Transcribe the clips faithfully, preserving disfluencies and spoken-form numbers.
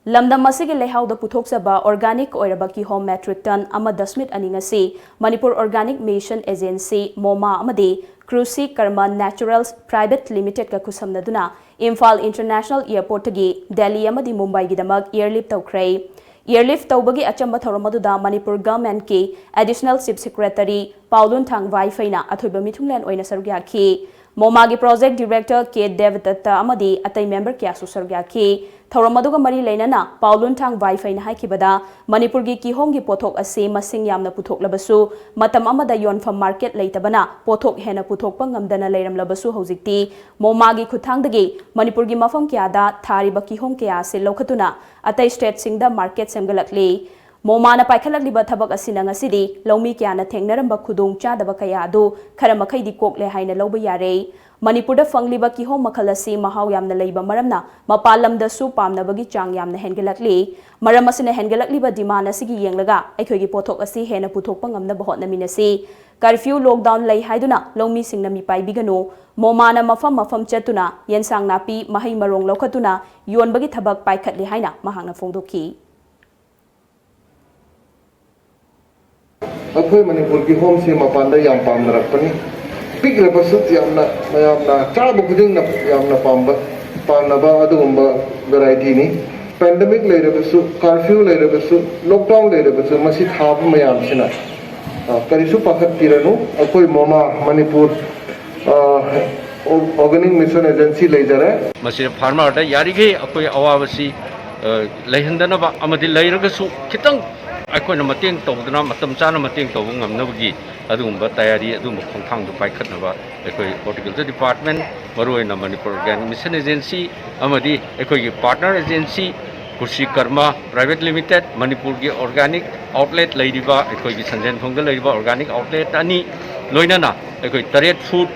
ꯂꯝꯗꯝ ꯑꯁꯤꯒꯤ ꯂꯩꯍꯥꯎꯗ ꯄꯨꯊꯣꯛꯆꯕ organic ꯑꯣꯏꯔꯕ ꯀꯤꯍꯣꯝ metric ton ꯑꯃ ꯗꯁꯃꯤꯠ ꯑꯅꯤ ꯉꯁꯤ ꯃꯅꯤꯄꯨꯔ Organic Mission Agency, ꯃꯣꯃꯥ, ꯑꯃꯗꯤ ꯀ꯭ꯔꯨꯁꯤ ꯀꯔꯃ Naturals Private Limitedꯀ ꯈꯨꯠꯁꯝꯅꯗꯨꯅ Imphal International Airportꯇꯒꯤ Delhi ꯑꯃꯗꯤ ꯃꯨꯝꯕꯥꯏꯒꯤꯗꯃꯛ airlift ꯇꯧꯈ꯭ꯔꯦ꯫ Airlift ꯇꯧꯕꯒꯤ ꯑꯆꯝꯕ ꯊꯧꯔꯝ ꯑꯗꯨꯗ ꯃꯅꯤꯄꯨꯔ Governmentꯀꯤ Additional Chief Secretary ꯄꯥꯎꯂꯨꯟꯊꯥꯡ ꯋꯥꯏꯐꯩꯅ ꯑꯊꯣꯏꯕ ꯃꯤꯊꯨꯡꯂꯦꯟ ꯑꯣꯏꯅ ꯁꯔꯨꯛ ꯌꯥꯈꯤ꯫ ꯃꯣꯃꯥꯒꯤ Project Director ꯀꯦ ꯗꯦꯕꯗꯠꯇ ꯑꯃꯗꯤ ꯑꯇꯩ member ꯀꯌꯥꯁꯨ ꯁꯔꯨꯛ ꯌꯥꯈꯤ꯫ ꯊꯧꯔꯝ ꯑꯗꯨꯒ ꯃꯔꯤ ꯂꯩꯅꯅ ꯄꯥꯎꯂꯨꯟꯊꯥꯡ ꯋꯥꯏꯐꯩꯅ ꯍꯥꯏꯈꯤꯕꯗ, ꯃꯅꯤꯄꯨꯔꯒꯤ ꯀꯤꯍꯣꯝꯒꯤ ꯄꯣꯠꯊꯣꯛ ꯑꯁꯤ ꯃꯁꯤꯡ ꯌꯥꯝꯅ ꯄꯨꯊꯣꯛꯂꯕꯁꯨ, ꯃꯇꯝ ꯑꯃꯗ ꯌꯣꯟꯐꯝ market ꯂꯩꯇꯕꯅ ꯄꯣꯠꯊꯣꯛ ꯍꯦꯟꯅ ꯄꯨꯊꯣꯛꯄ ꯉꯝꯗꯅ ꯂꯩꯔꯝꯂꯕꯁꯨ, ꯍꯧꯖꯤꯛꯇꯤ ꯃꯣꯃꯥꯒꯤ ꯈꯨꯠꯊꯥꯡꯗꯒꯤ ꯃꯅꯤꯄꯨꯔꯒꯤ ꯃꯐꯝ ꯀꯌꯥꯗ ꯊꯥꯔꯤꯕ ꯀꯤꯍꯣꯝ ꯀꯌꯥ ꯑꯁꯤ ꯂꯧꯈꯠꯇꯨꯅ ꯑꯇꯩ stateꯁꯤꯡꯗ market ꯁꯦꯝꯒꯠꯂꯛꯂꯤ꯫ ꯃꯣꯃꯥꯅ ꯄꯥꯏꯈꯠꯂꯛꯂꯤꯕ ꯊꯕꯛ ꯑꯁꯤꯅ ꯉꯁꯤꯗꯤ ꯂꯧꯃꯤ ꯀꯌꯥꯅ ꯊꯦꯡꯅꯔꯝꯕ ꯈꯨꯗꯣꯡ ꯆꯥꯗꯕ ꯀꯌꯥ ꯑꯗꯨ ꯈꯔ ꯃꯈꯩꯗꯤ ꯀꯣꯛꯂꯦ ꯍꯥꯏꯅ ꯂꯧꯕ ꯌꯥꯔꯦ꯫ ꯃꯅꯤꯄꯨꯔꯗ ꯐꯪꯂꯤꯕ ꯀꯤꯍꯣꯝ ꯃꯈꯜ ꯑꯁꯤ ꯃꯍꯥꯎ ꯌꯥꯝꯅ ꯂꯩꯕ ꯃꯔꯝꯅ ꯃꯄꯥꯟ ꯂꯝꯗꯁꯨ ꯄꯥꯝꯅꯕꯒꯤ ꯆꯥꯡ ꯌꯥꯝꯅ ꯍꯦꯟꯒꯠꯂꯛꯂꯤ꯫ ꯃꯔꯝ ꯑꯁꯤꯅ ꯍꯦꯟꯒꯠꯂꯛꯂꯤꯕ demand ꯑꯁꯤꯒꯤ ꯌꯦꯡꯂꯒ ꯑꯩꯈꯣꯏꯒꯤ ꯄꯣꯠꯊꯣꯛ ꯑꯁꯤ ꯍꯦꯟꯅ ꯄꯨꯊꯣꯛꯄ ꯉꯝꯅꯕ ꯍꯣꯠꯅꯃꯤꯟꯅꯁꯤ꯫ Curfew, lockdown ꯂꯩ ꯍꯥꯏꯗꯨꯅ ꯂꯧꯃꯤꯁꯤꯡꯅ ꯃꯤꯄꯥꯏꯕꯤꯒꯅꯨ꯫ ꯃꯣꯃꯥꯅ ꯃꯐꯝ ꯃꯐꯝ ꯆꯠꯇꯨꯅ ꯌꯦꯟꯁꯥꯡ ꯅꯥꯄꯤ, ꯃꯍꯩ ꯃꯔꯣꯡ ꯂꯧꯈꯠꯇꯨꯅ ꯌꯣꯟꯕꯒꯤ ꯊꯕꯛ ꯄꯥꯏꯈꯠꯂꯤ ꯍꯥꯏꯅ ꯃꯍꯥꯛꯅ ꯐꯣꯡꯗꯣꯛꯈꯤ꯫ ꯑꯩꯈꯣꯏ ꯃꯅꯤꯄꯨꯔ ꯀꯤꯍꯣꯝꯁꯤ ꯃꯄꯥꯟꯗ ꯌꯥꯝ ꯄꯥꯝꯅꯔꯛꯄꯅꯤ꯫ ꯄꯤꯛꯂꯕꯁꯨ ꯌꯥꯝꯅ, ꯃꯌꯥꯝꯅ ꯆꯥꯕ ꯈꯨꯗꯤꯡꯅ ꯌꯥꯝꯅ ꯄꯥꯝꯕ, ꯄꯥꯝꯅꯕ ꯑꯗꯨꯒꯨꯝꯕ varietyꯅꯤ꯫ Pandemic ꯂꯩꯔꯕꯁꯨ, curfew ꯂꯩꯔꯕꯁꯨ, lockdown ꯂꯩꯔꯕꯁꯨ, ꯃꯁꯤ ꯊꯥꯕ ꯃꯌꯥꯝꯁꯤꯅ, ꯑ, ꯀꯔꯤꯁꯨ ꯄꯥꯈꯠꯄꯤꯔꯅꯨ꯫ ꯑꯩꯈꯣꯏ ꯃꯣꯃꯥ ꯃꯅꯤꯄꯨꯔ, ꯑ, Organic Mission Agency ꯂꯩꯖꯔꯦ꯫ ꯃꯁꯤꯗ farmerꯗ ꯌꯥꯔꯤꯈꯩ ꯑꯩꯈꯣꯏ ꯑꯋꯥꯕꯁꯤ, ꯑ, ꯂꯩꯍꯟꯗꯅꯕ ꯑꯃꯗꯤ ꯂꯩꯔꯒꯁꯨ ꯈꯤꯇꯪ ꯑꯩꯈꯣꯏꯅ ꯃꯇꯦꯡ ꯇꯧꯗꯅ, ꯃꯇꯝ ꯆꯥꯅ ꯃꯇꯦꯡ ꯇꯧꯕ ꯉꯝꯅꯕꯒꯤ ꯑꯗꯨꯒꯨꯝꯕ ꯇꯌꯥꯔꯤ, ꯑꯗꯨꯒꯨꯝꯕ ꯈꯣꯡꯊꯥꯡꯗꯨ ꯄꯥꯏꯈꯠꯅꯕ ꯑꯩꯈꯣꯏ Horticulture Department, ꯃꯔꯨꯑꯣꯏꯅ ꯃꯅꯤꯄꯨꯔ Organic Mission Agency ꯑꯃꯗꯤ ꯑꯩꯈꯣꯏꯒꯤ partner agency ꯀ꯭ꯔꯨꯁꯤ ꯀꯔꯃ Private Limited, ꯃꯅꯤꯄꯨꯔꯒꯤ organic outlet ꯂꯩꯔꯤꯕ, ꯑꯩꯈꯣꯏꯒꯤ ꯁꯟꯖꯦꯟꯊꯣꯡꯗ ꯂꯩꯔꯤꯕ organic outlet ꯑꯅꯤ, ꯂꯣꯏꯅꯅ ꯑꯩꯈꯣꯏ ꯇꯔꯦꯠ Food,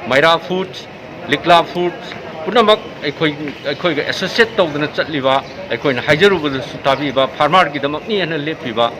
ꯃꯩꯔꯥ Foods, ꯂꯤꯛꯂꯥ Foods, ꯄꯨꯝꯅꯃꯛ ꯑꯩꯈꯣꯏ, ꯑꯩꯈꯣꯏꯒ associate ꯇꯧꯗꯅ ꯆꯠꯂꯤꯕ, ꯑꯩꯈꯣꯏꯅ ꯍꯥꯏꯖꯔꯨꯕꯗꯁꯨ ꯇꯥꯕꯤꯕ farmerꯒꯤꯗꯃꯛꯅꯤ ꯍꯥꯏꯅ ꯂꯦꯞꯄꯤꯕ